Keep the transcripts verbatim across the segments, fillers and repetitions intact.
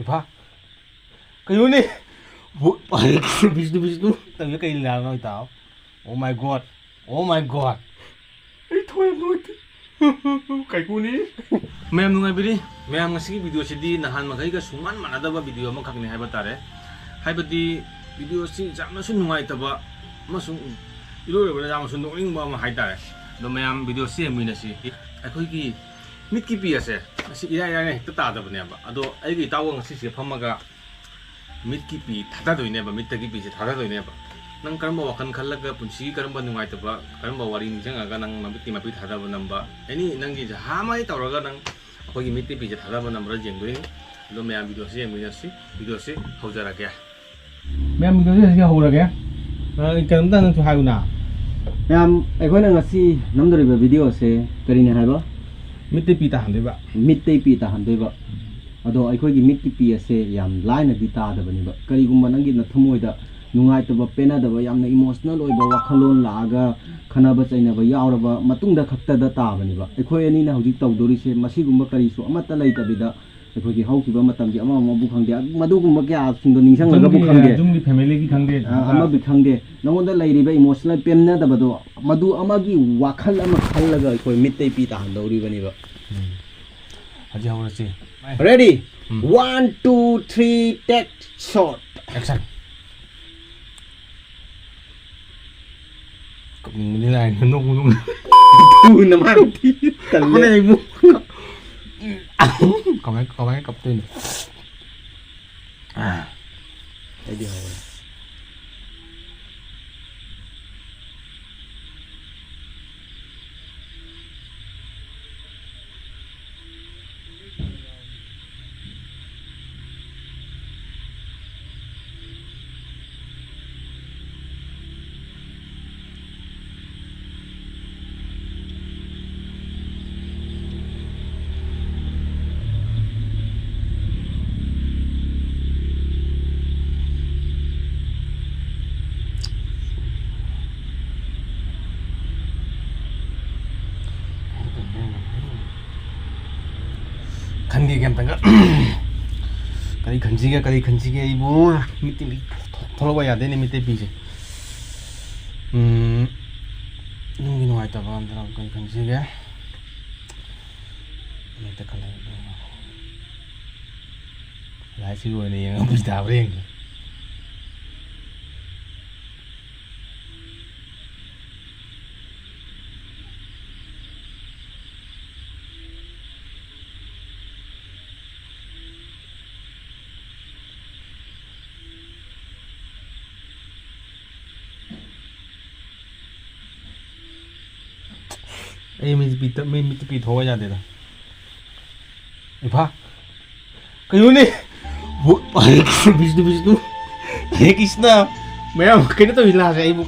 ꯏꯐꯥ, ꯀꯩꯅꯣꯅꯦ? ꯕꯨ-, ꯕꯤꯁꯅꯨ, ꯕꯤꯁꯅꯨ꯫ ꯇꯧꯔꯤꯁꯦ ꯀꯩ ꯂꯤꯂꯥꯅꯣ ꯏꯇꯥꯎ? Oh my God, oh my God. ꯑꯩ ꯊꯋꯥꯏ ꯌꯥꯝ ꯅꯨꯡꯉꯥꯏꯇꯦ꯫ ꯀꯥꯏꯀꯨꯅꯤ꯫ ꯃꯌꯥꯝ ꯅꯨꯡꯉꯥꯏꯕꯤꯔꯤ? ꯃꯌꯥꯝ, ꯉꯁꯤꯒꯤ ꯚꯤꯗꯤꯑꯣꯁꯤꯗꯤ ꯅꯍꯥꯟ ꯃꯈꯩꯒ ꯁꯨꯡꯃꯥꯟ ꯃꯥꯟꯅꯗꯕ ꯚꯤꯗꯤꯑꯣ ꯑꯃꯈꯛꯅꯤ ꯍꯥꯏꯕ ꯇꯥꯔꯦ꯫ ꯍꯥꯏꯕꯗꯤ ꯚꯤꯗꯤꯑꯣꯁꯤ ꯌꯥꯝꯅꯁꯨ ꯅꯨꯡꯉꯥꯏꯇꯕ ꯑꯃꯁꯨꯡ ꯏꯔꯣꯏ ꯂꯣꯏꯕꯗ ꯌꯥꯝꯅꯁꯨ ꯅꯣꯛꯅꯤꯡꯕ ꯑꯃ ꯍꯥꯏꯇꯥꯔꯦ꯫ ꯑꯗꯣ ꯃꯌꯥꯝ ꯚꯤꯗꯤꯑꯣꯁꯤ ꯌꯦꯡꯃꯤꯟꯅꯁꯤ꯫ ꯑꯩꯈꯣꯏꯒꯤ ꯃꯤꯠꯀꯤ ꯄꯤ ꯑꯁꯦ ꯑꯁꯤ ꯏꯔꯥꯏ ꯂꯥꯏꯅ ꯍꯦꯛꯇ ꯇꯥꯗꯕꯅꯦꯕ꯫ ꯑꯗꯣ ꯑꯩꯒꯤ ꯏꯇꯥꯎꯒ ꯉꯁꯤꯁꯦ ꯐꯝꯃꯒ ꯃꯤꯠꯀꯤ ꯄꯤ ꯊꯥꯗꯗꯣꯏꯅꯦꯕ, ꯃꯤꯠꯇꯒꯤ ꯄꯤꯁꯦ ꯊꯥꯗꯗꯣꯏꯅꯦꯕ꯫ ꯅꯪ ꯀꯔꯝꯕ ꯋꯥꯈꯜ ꯈꯜꯂꯒ, ꯄꯨꯟꯁꯤꯒꯤ ꯀꯔꯝꯕ ꯅꯨꯡꯉꯥꯏꯇꯕ, ꯀꯔꯝꯕ ꯋꯥꯔꯤ ꯅꯤꯡꯁꯤꯡꯉꯒ ꯅꯪ ꯃꯃꯤꯠꯀꯤ ꯃꯄꯤ ꯊꯥꯗꯕ ꯅꯝꯕ, ꯑꯦꯅꯤ ꯅꯪꯒꯤ ꯖꯍꯥ ꯑꯃ ꯍꯦꯛ ꯇꯧꯔꯒ ꯅꯪ ꯑꯩꯈꯣꯏꯒꯤ ꯃꯤꯠꯀꯤ ꯄꯤꯁꯦ ꯊꯥꯗꯕ ꯅꯝꯕ꯭ꯔꯥ ꯌꯦꯡꯗꯣꯏꯅꯤ꯫ ꯑꯗꯣ ꯃꯌꯥꯝ ꯚꯤꯗꯤꯑꯣꯁꯤ ꯌꯦꯡꯃꯤꯟꯅꯁꯤ꯫ ꯚꯤꯗꯤꯑꯣꯁꯤ ꯍꯧꯖꯔꯒꯦ꯫ ꯃꯌꯥꯝ, ꯚꯤꯗꯤꯑꯣꯁꯤ ꯍꯧꯖꯤꯛ ꯍꯧꯔꯒꯦ꯫ ꯑ, ꯀꯩꯅꯣꯝꯇ ꯅꯪꯁꯨ ꯍꯥꯏꯌꯨꯅ꯫ ꯃꯌꯥꯝ, ꯑꯩꯈꯣꯏꯅ ꯉꯁꯤ ꯅꯝꯗꯧꯔꯤꯕ ꯚꯤꯗꯤꯑꯣꯁꯦ ꯀꯔꯤꯅꯤ ꯍꯥꯏꯕ? ꯃꯤꯠꯇꯩ ꯄꯤ ꯇꯥꯍꯟꯗꯣꯏꯕ꯫ ꯃꯤꯠꯇꯩ ꯄꯤ ꯇꯥꯍꯟꯗꯣꯏꯕ꯫ ꯑꯗꯣ ꯑꯩꯈꯣꯏꯒꯤ ꯃꯤꯠꯀꯤ ꯄꯤ ꯑꯁꯦ ꯌꯥꯝ ꯂꯥꯏꯅꯗꯤ ꯇꯥꯗꯕꯅꯦꯕ꯫ ꯀꯔꯤꯒꯨꯝꯕ ꯅꯪꯒꯤ ꯅꯊꯃꯣꯏꯗ ꯅꯨꯡꯉꯥꯏꯇꯕ, ꯄꯦꯟꯅꯗꯕ, ꯌꯥꯝꯅ ꯏꯃꯣꯁꯅꯦꯜ ꯑꯣꯏꯕ ꯋꯥꯈꯜꯂꯣꯟ ꯂꯥꯛꯑꯒ ꯈꯠꯅꯕ ꯆꯩꯅꯕ ꯌꯥꯎꯔꯕ ꯃꯇꯨꯡꯗ ꯈꯛꯇꯗ ꯇꯥꯕꯅꯦꯕ꯫ ꯑꯩꯈꯣꯏ ꯑꯅꯤꯅ ꯍꯧꯖꯤꯛ ꯇꯧꯗꯣꯔꯤꯁꯦ ꯃꯁꯤꯒꯨꯝꯕ ꯀꯔꯤꯁꯨ ꯑꯃꯠꯇ ꯂꯩꯇꯕꯤꯗ, ꯑꯩꯈꯣꯏꯒꯤ ꯍꯧꯈꯤꯕ ꯃꯇꯝꯒꯤ ꯑꯃ ꯑꯃꯕꯨ ꯈꯪꯗꯦ, ꯃꯗꯨꯒꯨꯝꯕ ꯀꯌꯥꯁꯤꯡꯗꯣ ꯅꯤꯡꯁꯤꯡꯂꯒꯕꯨ ꯌꯨꯝꯒꯤ, ꯈꯪꯗꯦ, ꯌꯨꯝꯒꯤ ꯐꯦꯃꯤꯂꯤꯒꯤ ꯈꯪꯗꯦ, ꯑ, ꯑꯃꯕꯨ ꯈꯪꯗꯦ, ꯅꯉꯣꯟꯗ ꯂꯩꯔꯤꯕ ꯏꯃꯣꯁꯅꯦꯜ ꯄꯦꯟꯅꯗꯕꯗꯣ, ꯃꯗꯨ ꯑꯃꯒꯤ ꯋꯥꯈꯜ ꯑꯃ ꯈꯜꯂꯒ ꯑꯩꯈꯣꯏ ꯃꯤꯠꯇꯩ ꯄꯤ ꯇꯥꯍꯟꯗꯧꯔꯤꯕꯅꯤꯕ꯫ ꯎꯝ꯫ ꯍꯧꯖꯤꯛ ꯍꯧꯔꯁꯤ꯫ Ready? ꯎꯝ꯫ One, two, three, take shot. Action. ꯀꯞꯅꯤꯡꯕꯅꯤ ꯂꯥꯏꯅ ꯅꯣꯛꯄ ꯅꯣꯛ-, ꯊꯨꯅ ꯃꯥꯅ ꯊꯤ ꯇꯜꯂꯦ꯫ ꯈꯨꯠꯅ ꯑꯩꯕꯨ꯫ ꯀꯃꯥꯏ-, ꯀꯃꯥꯏꯅ ꯀꯞꯇꯣꯏꯅꯣ? ꯑꯥ꯫ ꯑꯩꯗꯤ ꯍꯧꯔꯦ꯫ ꯈꯟꯈꯤꯒꯦ ꯑꯝꯇꯪꯒ꯫ ꯀꯔꯤ ꯈꯟꯁꯤꯒꯦ, ꯀꯔꯤ ꯈꯟꯁꯤꯒꯦ? ꯑꯩꯕꯨ ꯃꯤꯠꯇꯤ ꯊꯣꯛꯂꯛꯄ ꯌꯥꯗꯦꯅꯦ, ꯃꯤꯠꯇꯩ ꯄꯤꯁꯦ꯫ ꯎꯝ, ꯅꯨꯡꯒꯤ ꯅꯨꯡꯉꯥꯏꯇꯕ ꯑꯝꯇ ꯀꯔꯤ ꯈꯟꯁꯤꯒꯦ? ꯍꯦꯛꯇ ꯈꯜꯂꯦ꯫ ꯂꯥꯏꯁꯤꯒꯤ ꯑꯣꯏꯅ ꯌꯦꯡꯉ ꯄꯤ ꯇꯥꯕ꯭ꯔꯥ ꯌꯦꯡꯒꯦ꯫ ꯑꯩ ꯃꯤꯠ ꯄꯤ ꯇ-, ꯃꯤ ꯃꯤꯠꯇ ꯄꯤ ꯊꯣꯛꯑ ꯌꯥꯗꯦꯗ꯫ ꯏꯐꯥ꯫ ꯀꯩꯅꯣꯅꯦ? ꯕꯨ-, ꯍꯔꯦ ꯀ꯭ꯔꯤꯁꯅ, ꯕꯤꯁꯅꯨ, ꯕꯤꯁꯅꯨ꯫ ꯍꯔꯦ ꯀ꯭ꯔꯤꯁꯅ꯫ ꯃꯌꯥꯝ ꯀꯩꯅꯣ ꯇꯧꯔꯤ ꯂꯥꯁꯦ ꯑꯩꯕꯨ꯫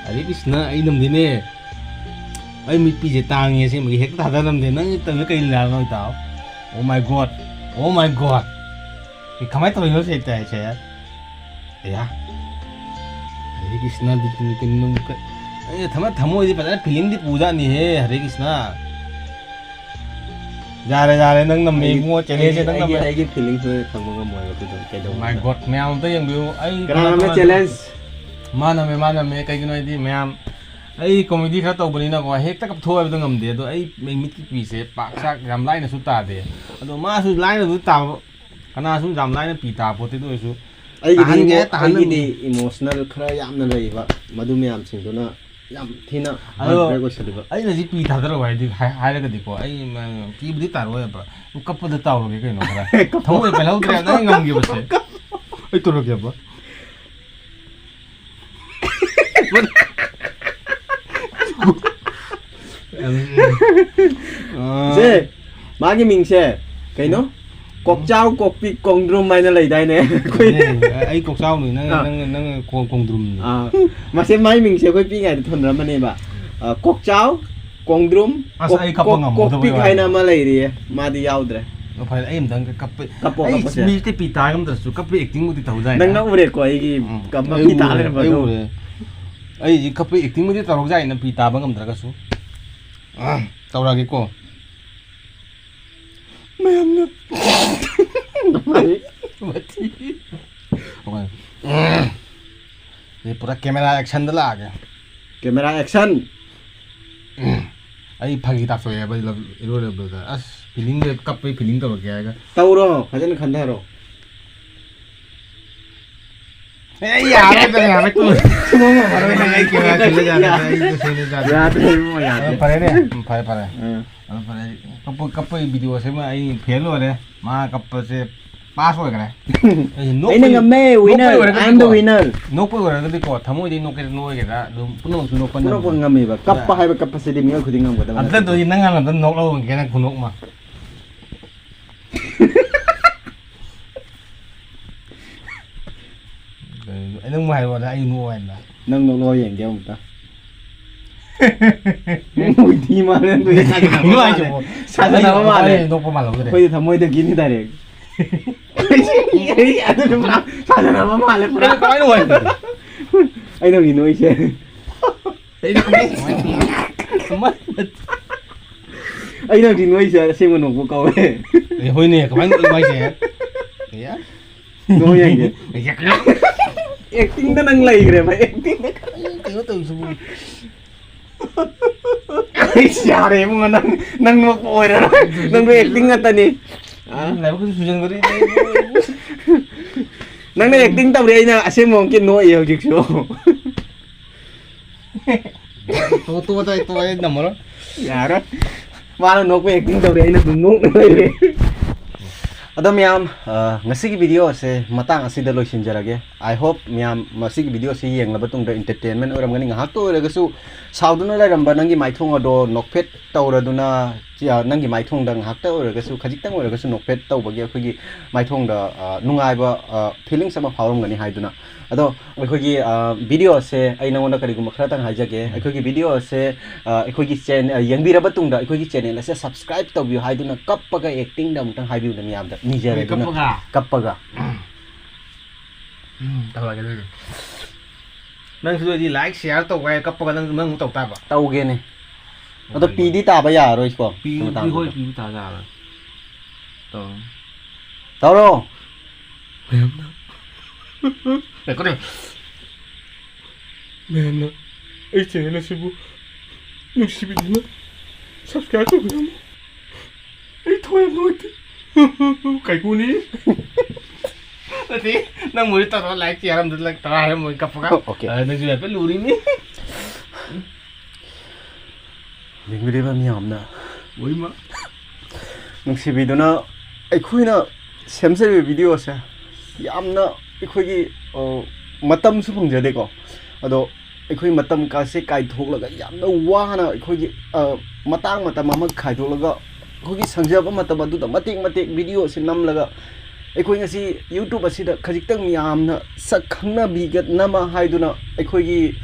ꯍꯔꯦ ꯀ꯭ꯔꯤꯁꯅ, ꯑꯩ ꯅꯝꯗꯦꯅꯦ꯫ ꯑꯩ ꯃꯤꯠꯄꯤꯁꯦ ꯇꯥꯡꯉꯦ ꯑꯁꯦꯡꯕꯒꯤ, ꯍꯦꯛꯇ ꯊꯥꯗꯔꯝꯗꯦ꯫ ꯅꯪ ꯇꯧꯔꯤꯗꯣ ꯀꯩ ꯂꯤꯂꯥꯅꯣ ꯏꯇꯥꯎ? Oh my God. Oh my God. ꯑꯦ, ꯀꯃꯥꯏꯅ ꯇꯧꯔꯤꯅꯣ ꯁꯤ ꯇꯥꯏꯁꯦ? ꯑꯌꯥ꯫ ꯍꯔꯦ ꯀ꯭ꯔꯤꯁꯅ, ꯕꯤꯁꯅꯨ, ꯀꯩꯅꯣ, ꯀ-, ꯑꯩ ꯊꯃ-, ꯊꯃꯣꯏꯗꯤ ꯐꯖꯅ feelingꯗꯤ ꯄꯨꯖꯥꯠꯅꯤꯍꯦ, ꯍꯔꯦ ꯀ꯭ꯔꯤꯁꯅ꯫ ꯌꯥꯔꯦ, ꯌꯥꯔꯦ, ꯅꯪ ꯅꯝꯃꯦ ꯑꯩ-, ꯏꯕꯨꯡꯉꯣ, challengeꯁꯦ ꯑꯩꯒꯤ, ꯅꯪ ꯑꯩꯒꯤ, ꯅꯝꯃꯦ꯫ ꯑꯩꯒꯤ feelingꯁꯦ ꯈꯪꯕ ꯉꯝꯃꯣꯏꯕ, ꯀꯩꯗꯧ-, ꯀꯩꯗꯧꯕ Oh my God, ꯃꯌꯥꯝ ꯑꯝꯇ ꯌꯦꯡꯕꯤꯌꯨ꯫ ꯑꯩ ꯀꯅꯥ ꯀꯅꯥ ꯅꯝꯃꯦ ꯀꯅꯥ challenge? ꯃꯥ ꯅꯝꯃꯦ, ꯃꯥ ꯅꯝꯃꯦ꯫ ꯀꯩꯒꯤꯅꯣ ꯍꯥꯏꯗꯤ, ꯃꯌꯥꯝ, ꯑꯩ comedy ꯈꯔ ꯇꯧꯕꯅꯤꯅꯀꯣ, ꯍꯦꯛꯇ ꯀꯞꯊꯣꯛꯑꯣ ꯍꯥꯏꯕꯗꯣ ꯉꯝꯗꯦ꯫ ꯑꯗꯣ ꯑꯩ ꯃꯤꯠꯀꯤ ꯄꯤꯁꯦ ꯄꯥꯛ ꯁꯥꯛ ꯌꯥꯝ ꯂꯥꯏꯅꯁꯨ ꯇꯥꯗꯦ꯫ ꯑꯗꯣ ꯃꯥꯁꯨ ꯂꯥꯏꯅꯁꯨ ꯇꯥꯕ, ꯀꯅꯥꯁꯨ ꯌꯥꯝ ꯂꯥꯏꯅ ꯄꯤ ꯇꯥꯄꯣꯠꯇꯦ꯫ ꯑꯗꯨ ꯑꯣꯏꯔꯁꯨ ꯑꯩꯒꯤꯗꯤ ꯇꯥꯍꯟꯒꯦ, ꯏꯃꯣ-, ꯇꯥꯍꯟꯅꯤꯡ- ꯑꯩꯒꯤꯗꯤ emotional ꯈꯔ ꯌꯥꯝꯅ ꯂꯩꯕ, ꯃꯗꯨ ꯃꯌꯥꯝꯁꯤꯡꯗꯨꯅ ꯌꯥꯝ ꯊꯤꯅ ꯑꯗꯣ heartbreak ꯑꯣꯏꯁꯜꯂꯤꯕ꯫ ꯑꯩꯅ ꯁꯤ ꯄꯤ ꯊꯥꯗꯔꯛꯑꯣ ꯍꯥꯏꯗꯤ ꯍꯥꯏ-, ꯍꯥꯏꯔꯒꯗꯤꯀꯣ, ꯑꯩ ꯃ-, ꯄꯤꯕꯨꯗꯤ ꯇꯥꯔꯛꯑꯣꯏꯕ꯫ ꯀꯞꯄꯗ ꯇꯥꯎꯔꯒꯦ ꯀꯩꯅꯣ ꯈꯔ꯫ ꯀꯞꯄꯣ, ꯊꯃꯣꯏ ꯄꯦꯜꯍꯧꯗ꯭ꯔꯦ, ꯀꯞꯄꯣ, ꯅꯪ ꯉꯝꯈꯤꯕꯁꯦ꯫ ꯀꯞꯄꯣ, ꯀꯞꯄꯣ꯫ ꯑꯩ ꯇꯧꯔꯛꯀꯦꯕ꯫ ꯁꯦ, ꯃꯥꯒꯤ ꯃꯤꯡꯁꯦ ꯀꯩꯅꯣ? ꯀꯣꯛꯆꯥꯎ, ꯀꯣꯛꯄꯤꯛ, ꯀꯣꯡꯗ꯭ꯔꯨꯝ ꯍꯥꯏꯅ ꯂꯩꯗꯥꯏꯅꯦ? ꯑꯩꯈꯣꯏ ꯑꯦ, ꯑꯩ ꯀꯣꯛꯆꯥꯎꯅꯤ, ꯅꯪ, ꯑꯥ꯫ ꯅꯪ, ꯅꯪ ꯀꯣꯡ-, ꯀꯣꯡꯗ꯭ꯔꯨꯝꯅꯤ꯫ ꯑꯥ, ꯃꯁꯦ ꯃꯥꯏ ꯃꯤꯡꯁꯦ ꯑꯩꯈꯣꯏ ꯄꯤꯛꯏꯉꯩꯗ ꯊꯣꯟꯅꯔꯝꯕꯅꯦꯕ꯫ ꯑꯥ, ꯀꯣꯛꯆꯥꯎ, ꯀꯣꯡꯗ꯭ꯔꯨꯝ, ꯑꯁ, ꯀꯣꯛ-, ꯑꯩ ꯀꯞꯄ ꯀꯣꯛ-, ꯉꯝꯃꯣꯏꯗꯕꯩ ꯀꯣꯛꯄꯤꯛ ꯋꯥꯅꯤ꯫ ꯍꯥꯏꯅ ꯑꯃ ꯂꯩꯔꯤꯌꯦ, ꯃꯥꯗꯤ ꯌꯥꯎꯗ꯭ꯔꯦ꯫ ꯑꯣ, ꯐꯔꯦ, ꯑꯩ ꯑꯝꯇꯪ ꯀꯞꯄ-, ꯀꯞꯄꯣ, ꯑꯩ ꯀꯞꯄꯣꯁꯦ꯫ ꯃꯤꯁꯦ ꯄꯤ ꯇꯥ ꯉꯝꯗ꯭ꯔꯁꯨ ꯀꯞꯄ actingꯕꯨꯗꯤ ꯇꯧꯗꯥꯏꯅꯦ? ꯅꯪ ꯉꯛꯎꯔꯦꯀꯣ ꯑꯩꯒꯤ ꯎꯝ, ꯀꯞꯄ ꯑꯩ ꯄꯤ ꯇꯥ ꯎꯔꯦ, ꯂꯩꯔꯝꯕꯗꯣ? ꯑꯩ ꯎꯔꯦ꯫ ꯑꯩꯁꯤ ꯀꯞꯄ actingꯕꯨꯗꯤ ꯇꯧꯔꯛꯖꯥꯠꯅꯤ, ꯄꯤ ꯇꯥꯕ ꯉꯝꯗ꯭ꯔꯒꯁꯨ꯫ ꯑꯥ, ꯇꯧꯔꯛꯑꯒꯦꯀꯣ꯫ ꯃꯌꯥꯝꯅ ꯁꯤ ꯄꯨꯔꯥ camera actionꯗ ꯂꯥꯛꯑꯒꯦ꯫ Camera action꯫ ꯑꯩ ꯐꯥꯒꯤ ꯇꯥꯊꯣꯛꯑꯦ ꯍꯥꯏꯕ ꯏꯔꯣꯏꯔꯕꯗ꯫ ꯑꯁ, feelingꯗ ꯀꯞꯄꯩ feeling ꯇꯧꯔꯛꯀꯦ ꯍꯥꯏꯔꯒ꯫ ꯇꯧꯔꯣ, ꯐꯖꯅ ꯈꯟꯊꯔꯣ꯫ ꯑꯦ, ꯌꯥꯔꯦ, ꯌꯥꯔꯦ, ꯇꯣꯛꯑꯣ꯫ ꯁꯨꯡꯉꯝ ꯉꯝꯃꯔꯣꯏ ꯅꯪ, ꯑꯩ camera ꯈꯤꯜꯂ ꯌꯥꯗ꯭ꯔꯦ, ꯑꯩ ꯇꯁꯦꯡꯅ ꯌꯥꯗ꯭ꯔꯦ꯫ ꯌꯥꯗ꯭ꯔꯦ, ꯏꯕꯨꯡꯉꯣ, ꯌꯥꯗ꯭ꯔꯦ꯫ ꯑꯗꯣ ꯐꯔꯦꯅꯦ, ꯎꯝ, ꯐꯔꯦ, ꯐꯔꯦ꯫ ꯎꯝ꯫ ꯑꯗꯣ ꯐꯔꯦ, ꯀꯞꯄ-, ꯀꯞꯄꯒꯤ video ꯁꯤꯃ ꯑꯩ fail ꯑꯣꯏꯔꯦ꯫ ꯃꯥ ꯀꯞꯄꯁꯦ pass ꯑꯣꯏꯈ꯭ꯔꯦ꯫ ꯑꯩ ꯅꯣꯛꯄꯩ-, ꯑꯩꯅ ꯉꯝꯃꯦ, winner꯫ ꯅꯣꯛꯄꯩ ꯑꯣꯏꯔꯒꯗꯤꯀꯣ, I am the winner꯫ ꯅꯣꯛꯄꯩ ꯑꯣꯏꯔꯒꯗꯤꯀꯣ, ꯊꯃꯣꯏꯗꯩ ꯅꯣꯛꯀꯦꯔꯥ ꯅꯣꯛꯑꯣꯏꯒꯦꯔꯥ ꯑꯗꯨꯝ ꯄꯨꯝꯅꯃꯛꯁꯨ ꯅꯣꯛꯄ ꯄꯨꯝꯅꯃꯛꯄꯨ ꯅꯪꯉꯤ꯫ ꯉꯝꯃꯦꯕ꯫ ꯀꯞꯄ ꯍꯥꯏꯕ ꯀꯞꯄꯁꯤꯗꯤ ꯃꯤꯑꯣꯏ ꯈꯨꯗꯤꯡ ꯉꯝꯒꯗꯕ ꯅꯠꯇꯦ꯫ ꯑꯝꯇ ꯇꯧꯔꯤ, ꯅꯪ ꯍꯥꯟꯅ ꯑꯝꯇ ꯅꯣꯛꯂꯛꯑꯣꯒꯦ, ꯅꯪ ꯈꯨꯅꯣꯛ ꯑꯃ꯫ ꯑꯩ ꯅꯪꯕꯨ ꯍꯥꯏꯔꯛꯑꯣꯅ ꯑꯩ ꯅꯣꯛꯑꯣ ꯍꯥꯏꯅ꯫ ꯅꯪ ꯅꯣꯛꯂꯛꯑꯣ ꯌꯦꯡꯒꯦ ꯑꯃꯨꯛꯇ꯫ ꯃꯣꯏꯗꯤ ꯃꯥꯜꯂꯦ, ꯑꯗꯨꯗꯤ ꯁꯥꯟꯅꯕ ꯀꯩꯅꯣ ꯃꯥꯜꯂꯦ꯫ ꯍꯥꯏꯁꯤꯕꯣ? ꯁꯥꯟꯅꯕ ꯑꯩ ꯃꯥꯜꯂꯦ꯫ ꯅꯣꯛꯄ ꯃꯥꯜꯍꯧꯗ꯭ꯔꯦ꯫ ꯑꯩꯈꯣꯏꯗꯤ ꯊꯃꯣꯏꯗꯒꯤꯅꯤ direct꯫ ꯑꯩ, ꯑꯩ ꯑꯗꯨ ꯅꯨꯄꯥ ꯁꯥꯟꯅꯕ ꯃꯥꯜꯂꯦ ꯄꯨꯔꯥ꯫ ꯀꯩꯅꯣ ꯀꯃꯥꯏꯅ ꯅꯣꯛꯑꯣ ꯍꯥꯏꯅꯣ? ꯑꯩ ꯅꯪꯒꯤ ꯅꯣꯛꯏꯁꯦ꯫ ꯑꯩ ꯅꯪꯒꯤ ꯀꯃꯥꯏꯅ? ꯑꯩ ꯅꯪꯒꯤ ꯅꯣꯛꯏꯁꯦ ꯑꯁꯦꯡꯕ ꯅꯣꯛꯄ ꯀꯧꯋꯦ꯫ ꯑꯦ, ꯍꯣꯏꯅꯦ, ꯀꯃꯥꯏꯅ ꯅꯣꯛꯏꯅꯣ ꯍꯥꯏꯁꯦ? ꯀꯌꯥ? ꯅꯣꯛꯑꯣ ꯌꯦꯡꯒꯦ꯫ Actingꯗ ꯅꯪ ꯂꯩꯈ꯭ꯔꯦꯕ, actingꯗ꯫ ꯀꯩꯅꯣ ꯇꯧꯔꯤꯁꯤꯕꯨ? ꯑꯩꯁ, ꯌꯥꯔꯦ ꯏꯕꯨꯡꯉꯣ, ꯅꯪ, ꯅꯪ ꯅꯣꯛꯄ ꯑꯣꯏꯔꯔꯣꯏ꯫ ꯅꯪꯗꯣ acting ꯉꯥꯛꯇꯅꯤ꯫ ꯑ? ꯂꯥꯏꯕꯛꯁꯨ ꯁꯨꯖꯟꯈꯔꯦ꯫ ꯅꯪꯅ acting ꯇꯧꯔꯦ, ꯑꯩꯅ ꯑꯁꯦꯡꯕ ꯑꯃꯨꯛꯀꯤ ꯅꯣꯛꯏ ꯍꯧꯖꯤꯛꯁꯨ꯫ ꯇꯣ-, ꯇꯣ-, ꯇꯣ-, ꯇꯣ-, ꯑꯩ ꯉꯝꯃꯔꯣꯏ꯫ ꯌꯥꯔꯣꯏ꯫ ꯃꯥꯅ ꯅꯣꯛꯄ acting ꯇꯧꯔꯦ, ꯑꯩꯅ ꯑꯗꯨꯝ ꯅꯣꯛꯅ ꯂꯩꯔꯦ꯫ ꯑꯗꯣ ꯃꯌꯥꯝ, ꯑ, ꯉꯁꯤꯒꯤ video ꯑꯁꯦ ꯃꯇꯥꯡ ꯑꯁꯤꯗ ꯂꯣꯏꯁꯤꯟꯖꯔꯒꯦ꯫ I hope ꯃꯌꯥꯝ ꯃꯁꯤꯒꯤ video ꯑꯁꯤ ꯌꯦꯡꯂꯕ ꯇꯨꯡꯗ entertainment ꯑꯣꯏꯔꯝꯒꯅꯤ꯫ ꯉꯥꯏꯍꯥꯛꯇ ꯑꯣꯏꯔꯒꯁꯨ ꯁꯥꯎꯗꯨꯅ ꯂꯩꯔꯝꯕ ꯅꯪꯒꯤ ꯃꯥꯏꯊꯣꯡ ꯑꯗꯣ ꯅꯣꯛꯐꯦꯠ ꯇꯧꯔꯗꯨꯅ, ꯆꯤ-, ꯑ, ꯅꯪꯒꯤ ꯃꯥꯏꯊꯣꯡꯗ ꯉꯥꯏꯍꯥꯛꯇ ꯑꯣꯏꯔꯒꯁꯨ, ꯈꯖꯤꯛꯇꯪ ꯑꯣꯏꯔꯒꯁꯨ ꯅꯣꯛꯐꯦꯠ ꯇꯧꯕꯒꯤ ꯑꯩꯈꯣꯏꯒꯤ ꯃꯥꯏꯊꯣꯡꯗ, ꯑ, ꯅꯨꯡꯉꯥꯏꯕ, ꯑ, feelings ꯑꯃ ꯐꯥꯎꯔꯝꯒꯅꯤ ꯍꯥꯏꯗꯨꯅ꯫ ꯑꯗꯣ ꯑꯩꯈꯣꯏꯒꯤ, ꯑ, video ꯑꯁꯦ ꯑꯩ ꯅꯉꯣꯟꯗ ꯀꯔꯤꯒꯨꯝꯕ ꯈꯔꯇꯪ ꯍꯥꯏꯖꯒꯦ꯫ ꯎꯝ꯫ ꯑꯩꯈꯣꯏꯒꯤ video ꯑꯁꯦ, ꯑ, ꯑꯩꯈꯣꯏꯒꯤ ꯆꯦꯟ-, ꯑ, ꯌꯦꯡꯕꯤꯔꯕ ꯇꯨꯡꯗ ꯑꯩꯈꯣꯏꯒꯤ channel ꯑꯁꯦ subscribe ꯇꯧꯕꯤꯌꯨ ꯍꯥꯏꯗꯨꯅ ꯀꯞꯄꯒ actingꯗ ꯑꯃꯨꯛꯇꯪ ꯍꯥꯏꯕꯤꯌꯨꯅ ꯃꯌꯥꯝꯗ ꯅꯤꯖꯔꯦ꯫ ꯑꯩ ꯑꯗꯨꯅ ꯀꯞꯄꯒ? ꯀꯞꯄꯒ꯫ ꯎꯝ, ꯇꯧꯔꯒꯦ ꯑꯗꯨꯗꯤ꯫ ꯅꯪꯁꯨ ꯑꯗꯨꯗꯤ like, share ꯇꯧꯕ ꯍꯥꯏ ꯀꯞꯄꯒ ꯅꯪ, ꯅꯪ ꯑꯃꯨꯛ ꯇꯧ ꯇꯥꯕ꯫ ꯇꯧꯒꯦꯅꯦ꯫ ꯑꯗꯣ ꯍꯣꯏ, ꯄꯤꯗꯤ ꯇꯥꯕ ꯌꯥꯔꯔꯣꯏꯀꯣ, ꯄꯤ-, ꯁꯤ ꯃꯇꯥꯡꯁꯤꯗ꯫ ꯄꯤ-, ꯍꯣꯏ, ꯄꯤꯕ ꯇꯥ ꯌꯥꯔꯣꯏ꯫ ꯇꯧꯔꯣ꯫ ꯇꯧꯔꯣ꯫ ꯃꯌꯥꯝꯅ ꯀꯩꯅꯣ? ꯃꯌꯥꯝꯅ ꯑꯩ ꯆꯦꯅꯦꯜ ꯑꯁꯤꯕꯨ ꯅꯨꯡꯁꯤꯕꯤꯗꯨꯅ ꯁꯕꯁꯀ꯭ꯔꯥꯏꯕ ꯇꯧꯕꯤꯔꯝꯃꯨ꯫ ꯑꯩ ꯊꯋꯥꯏ ꯌꯥꯝ ꯅꯨꯡꯉꯥꯏꯇꯦ꯫ ꯀꯥꯏꯀꯨꯅꯤ꯫ ꯅꯠꯇꯦ, ꯅꯪ ꯃꯣꯏ ꯇꯧꯔꯣ, ꯂꯥꯏꯛ ꯌꯥꯔꯝꯗ ꯂꯥꯏꯛ ꯇꯔꯥ ꯍꯥꯏꯔꯝꯃꯣꯏ ꯀꯞꯄꯒ꯫ ꯑꯣꯀꯦ꯫ ꯑ, ꯅꯪꯁꯨ ꯍꯥꯏꯐꯦꯠ ꯂꯨꯔꯤꯅꯤ꯫ ꯌꯦꯡꯕꯤꯔꯤꯕ ꯃꯤꯌꯥꯝꯅ ꯑꯣꯏꯃ꯫ ꯅꯨꯡꯁꯤꯕꯤꯗꯨꯅ ꯑꯩꯈꯣꯏꯅ ꯁꯦꯝꯖꯔꯤꯕ ꯚꯤꯗꯤꯑꯣꯁꯦ ꯌꯥꯝꯅ ꯑꯩꯈꯣꯏꯒꯤ, ꯑ, ꯃꯇꯝꯁꯨ ꯐꯪꯖꯗꯦꯀꯣ꯫ ꯑꯗꯣ ꯑꯩꯈꯣꯏ ꯃꯇꯝ ꯀꯥꯁꯦ ꯀꯥꯏꯊꯣꯛꯂꯒ ꯌꯥꯝꯅ ꯋꯥꯅ ꯑꯩꯈꯣꯏꯒꯤ, ꯑ, ꯃꯇꯥꯡ ꯃꯇꯝ ꯑꯃ ꯈꯥꯏꯗꯣꯛꯂꯒ ꯑꯩꯈꯣꯏꯒꯤ ꯁꯪꯖꯕ ꯃꯇꯝ ꯑꯗꯨꯗ ꯃꯇꯦꯛ ꯃꯇꯦꯛ ꯚꯤꯗꯤꯑꯣꯁꯦ ꯅꯝꯂꯒ ꯑꯩꯈꯣꯏ ꯉꯁꯤ YouTube ꯑꯁꯤꯗ ꯈꯖꯤꯛꯇꯪ ꯃꯤꯌꯥꯝꯅ ꯁꯛ ꯈꯪꯅꯕꯤꯒꯅꯕ ꯍꯥꯏꯗꯨꯅ ꯑꯩꯈꯣꯏꯒꯤ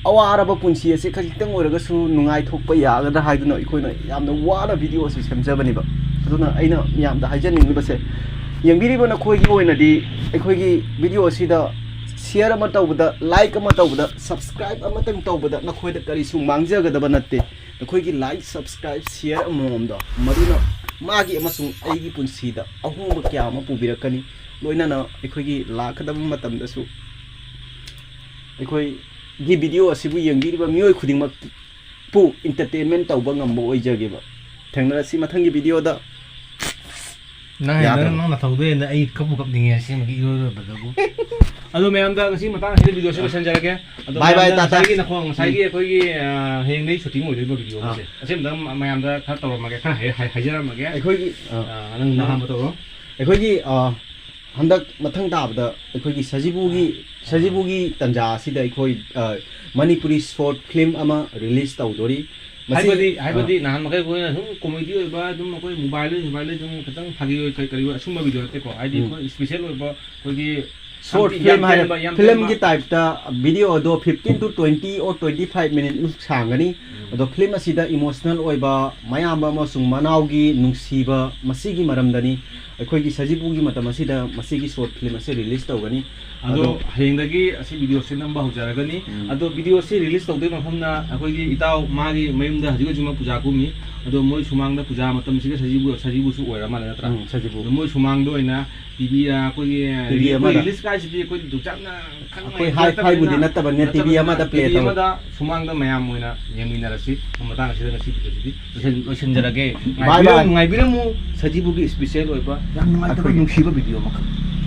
ꯑꯋꯥꯔꯕ ꯄꯨꯟꯁꯤ ꯑꯁꯤ ꯈꯖꯤꯛꯇꯪ ꯑꯣꯏꯔꯒꯁꯨ ꯅꯨꯡꯉꯥꯏꯊꯣꯛꯄ ꯌꯥꯒꯗ꯭ꯔꯥ ꯍꯥꯏꯗꯨꯅ ꯑꯩꯈꯣꯏꯅ ꯌꯥꯝꯅ ꯋꯥꯅ ꯚꯤꯗꯤꯑꯣ ꯑꯁꯤ ꯁꯦꯝꯖꯕꯅꯦꯕ꯫ ꯑꯗꯨꯅ ꯑꯩꯅ ꯃꯤꯌꯥꯝꯗ ꯍꯥꯏꯖꯅꯤꯡꯂꯤꯕꯁꯦ, ꯌꯦꯡꯕꯤꯔꯤꯕ ꯅꯈꯣꯏꯒꯤ ꯑꯣꯏꯅꯗꯤ ꯑꯩꯈꯣꯏꯒꯤ ꯚꯤꯗꯤꯑꯣ ꯑꯁꯤꯗ ꯁꯤꯌꯔ ꯑꯃ ꯇꯧꯕꯗ, ꯂꯥꯏꯛ ꯑꯃ ꯇꯧꯕꯗ, ꯁꯕꯁꯀ꯭ꯔꯥꯏꯕ ꯑꯃꯇꯪ ꯇꯧꯕꯗ ꯅꯈꯣꯏꯗ ꯀꯔꯤꯁꯨ ꯃꯥꯡꯖꯒꯗꯕ ꯅꯠꯇꯦ꯫ ꯅꯈꯣꯏꯒꯤ ꯂꯥꯏꯛ, ꯁꯕꯁꯀ꯭ꯔꯥꯏꯕ, ꯁꯤꯌꯔ ꯑꯃꯃꯝꯗꯣ ꯃꯗꯨꯅ ꯃꯥꯒꯤ ꯑꯃꯁꯨꯡ ꯑꯩꯒꯤ ꯄꯨꯟꯁꯤꯗ ꯑꯍꯣꯡꯕ ꯀꯌꯥ ꯑꯃ ꯄꯨꯕꯤꯔꯛꯀꯅꯤ꯫ ꯂꯣꯏꯅꯅ ꯑꯩꯈꯣꯏꯒꯤ ꯂꯥꯛꯀꯗꯕ ꯃꯇꯝꯗꯁꯨ ꯑꯩꯈꯣꯏꯒꯤ ꯚꯤꯗꯤꯑꯣ ꯑꯁꯤꯕꯨ ꯌꯦꯡꯕꯤꯔꯤꯕ ꯃꯤꯑꯣꯏ ꯈꯨꯗꯤꯡꯃꯛꯄꯨ ꯏꯟꯇꯔꯇꯦꯟꯃꯦꯟ ꯇꯧꯕ ꯉꯝꯕ ꯑꯣꯏꯖꯒꯦꯕ꯫ ꯊꯦꯡꯅꯔꯁꯤ ꯃꯊꯪꯒꯤ ꯚꯤꯗꯤꯑꯣꯗ꯫ ꯅꯪ ꯍꯌꯦꯡ ꯌꯥꯗ꯭ꯔꯕ? ꯅꯪ ꯅꯊꯧꯗꯣ ꯍꯦꯟꯅ ꯑꯩ ꯀꯞꯄꯨ ꯀꯞꯅꯤꯡꯉꯦ, ꯑꯁꯦꯡꯕꯒꯤ ꯏꯔꯣꯏ ꯂꯣꯏꯕꯗꯕꯨ꯫ ꯑꯗꯣ ꯃꯌꯥꯝꯗ ꯉꯁꯤ ꯃꯇꯥꯡ ꯑꯁꯤꯗ ꯚꯤꯗꯤꯑꯣꯁꯤ ꯑꯥ꯫ ꯂꯣꯏꯁꯤꯟꯖꯔꯒꯦ꯫ ꯑꯗꯣ ꯕꯥꯏ ꯕꯥꯏ, ꯃꯌꯥꯝꯗ ꯇꯥꯇꯥ꯫ ꯉꯁꯥꯏꯒꯤ ꯅꯈꯣ-, ꯉꯁꯥꯏꯒꯤ ꯎꯝ꯫ ꯑꯩꯈꯣꯏꯒꯤ, ꯑ, ꯍꯌꯦꯡꯗꯒꯤ ꯁꯨꯇꯤꯡ ꯑꯣꯏꯗꯣꯏꯕ ꯚꯤꯗꯤꯑꯣ ꯑꯥ꯫ ꯑꯃꯁꯦ꯫ ꯑꯁꯤ ꯑꯝꯇꯪ ꯃꯌꯥꯝꯗ ꯈꯔ ꯇꯧꯔꯝꯃꯒꯦ, ꯈꯔ ꯍꯥꯏ-, ꯍꯥꯏ-, ꯍꯥꯏꯖꯔꯝꯃꯒꯦ꯫ ꯑꯩꯈꯣꯏꯒꯤ, ꯑꯥ꯫ ꯑ, ꯅꯪ ꯅꯪ ꯑꯍꯥꯟꯕ ꯇꯧꯔꯣ꯫ ꯑꯩꯈꯣꯏꯒꯤ, ꯑ, ꯍꯟꯗꯛ ꯃꯊꯪ ꯇꯥꯕꯗ ꯑꯩꯈꯣꯏꯒꯤ ꯁꯖꯤꯕꯨꯒꯤ, ꯁꯖꯤꯕꯨꯒꯤ ꯇꯟꯖꯥ ꯑꯁꯤꯗ ꯑꯩꯈꯣꯏ, ꯑ, ꯃꯅꯤꯄꯨꯔꯤ ꯁꯣꯔꯠ ꯐꯤꯂꯝ ꯑꯃ ꯔꯤꯂꯤꯁ ꯇꯧꯗꯣꯔꯤ꯫ ꯃꯁꯤ, ꯍꯥꯏꯕꯗꯤ, ꯑ, ꯍꯥꯏꯕꯗꯤ ꯅꯍꯥꯟ ꯃꯈꯩ ꯑꯩꯈꯣꯏꯅ ꯁꯨꯝ ꯀꯣꯃꯦꯗꯤ ꯑꯣꯏꯕ, ꯑꯗꯨꯝ ꯑꯩꯈꯣꯏ ꯃꯣꯕꯥꯏꯜꯗ, ꯃꯣꯕꯥꯏꯜꯗ ꯁꯨꯝ ꯈꯤꯇꯪ ꯐꯥꯒꯤ ꯑꯣꯏ, ꯀꯔꯤ, ꯀꯔꯤ ꯑꯣꯏ, ꯑꯁꯨꯝꯕ ꯚꯤꯗꯤꯑꯣ ꯅꯠꯇꯦꯀꯣ꯫ ꯍꯥꯏꯗꯤ ꯎꯝ꯫ ꯑꯩꯈꯣꯏ ꯏꯁꯄꯤꯁꯦꯜ ꯑꯣꯏꯕ ꯑꯩꯈꯣꯏꯒꯤ ꯁꯣꯔꯠ ꯌꯥꯝ ꯐꯤꯂꯝ ꯍꯥꯏꯔꯦ, ꯇꯦꯟꯕ, ꯌꯥꯝ ꯐꯤꯂꯝꯒꯤ ꯇꯦꯟꯕ꯫ ꯇꯥꯏꯞꯇ ꯚꯤꯗꯤꯑꯣ ꯑꯗꯣ fifteen to twenty or twenty five minute ꯃꯨꯛ ꯁꯥꯡꯒꯅꯤ꯫ ꯎꯝ꯫ ꯑꯗꯣ ꯐꯤꯂꯝ ꯑꯁꯤꯗ ꯏꯃꯣꯁꯅꯦꯜ ꯑꯣꯏꯕ ꯃꯌꯥꯝꯕ ꯑꯃꯁꯨꯡ ꯃꯅꯥꯎꯒꯤ ꯅꯨꯡꯁꯤꯕ ꯃꯁꯤꯒꯤ ꯃꯔꯝꯗꯅꯤ꯫ ꯑꯩꯈꯣꯏꯒꯤ ꯁꯖꯤꯕꯨꯒꯤ ꯃꯇꯝ ꯑꯁꯤꯗ ꯃꯁꯤꯒꯤ short film ꯑꯁꯤ release ꯇꯧꯒꯅꯤ꯫ ꯑꯗꯣ ꯑꯗꯣ ꯍꯌꯦꯡꯗꯒꯤ ꯑꯁꯤ video ꯁꯦ ꯅꯝꯕ ꯍꯧꯖꯔꯒꯅꯤ꯫ ꯎꯝ꯫ ꯑꯗꯣ video ꯁꯤ release ꯇꯧꯗꯣꯏ ꯃꯐꯝꯅ ꯑꯩꯈꯣꯏꯒꯤ ꯏꯇꯥꯎ ꯃꯥꯒꯤ ꯃꯌꯨꯝꯗ ꯍꯧꯖꯤꯛ ꯍꯧꯖꯤꯛꯃꯛ ꯄꯨꯖꯥ ꯀꯨꯝꯃꯤ꯫ ꯑꯗꯣ ꯃꯣꯏ ꯁꯨꯃꯥꯡꯗ ꯄꯨꯖꯥ ꯃꯇꯝꯁꯤꯒ ꯁꯖꯤꯕꯨ, ꯁꯖꯤꯕꯨꯁꯨ ꯑꯣꯏꯔ ꯃꯥꯜꯂꯦ, ꯅꯠꯇ꯭ꯔꯥ? ꯎꯝ, ꯁꯖꯤꯕꯨ꯫ ꯑꯗꯣ ꯃꯣꯏ ꯁꯨꯃꯥꯡꯗ ꯑꯣꯏꯅ ꯇꯤ ꯚꯤ, ꯑꯩꯈꯣꯏꯒꯤ ꯇꯤ ꯚꯤ ꯑꯩꯈꯣꯏ ꯑꯃꯗ꯫ Release ꯀꯥꯏꯁꯤꯗꯤ ꯑꯩꯈꯣꯏ ꯌꯣꯡꯆꯥꯛꯅ ꯈꯪꯉꯣꯏ, ꯑꯩꯈꯣꯏ hi-fi ꯕꯨꯗꯤ ꯅꯠꯇꯕꯅꯤꯅ ꯅꯠꯇꯕꯅꯤꯅ ꯇꯤ ꯚꯤ ꯑꯃꯗ play ꯇꯤ ꯚꯤ ꯇꯧ꯫ ꯑꯃꯗ ꯁꯨꯃꯥꯡꯗ ꯃꯌꯥꯝ ꯑꯣꯏꯅ ꯌꯦꯡꯃꯤꯟꯅꯔꯁꯤ꯫ ꯃꯇꯥꯡ ꯑꯁꯤꯗ ꯉꯁꯤ video ꯁꯤꯗꯤ ꯂꯣꯏꯁꯤꯟ-, ꯂꯣꯏꯁꯤꯟꯖꯔꯒꯦ꯫ Bye bye꯫ ꯉꯥꯏꯕꯤꯔꯝ-, ꯉꯥꯏꯕꯤꯔꯝꯃꯨ ꯁꯖꯤꯕꯨꯒꯤ special ꯑꯣꯏꯕ ꯌꯥꯝ ꯅꯨꯡꯉꯥꯏꯇꯕ ꯑꯩꯈꯣꯏꯒꯤ ꯅꯨꯡꯁꯤꯕ video ꯑꯃꯈꯛ꯫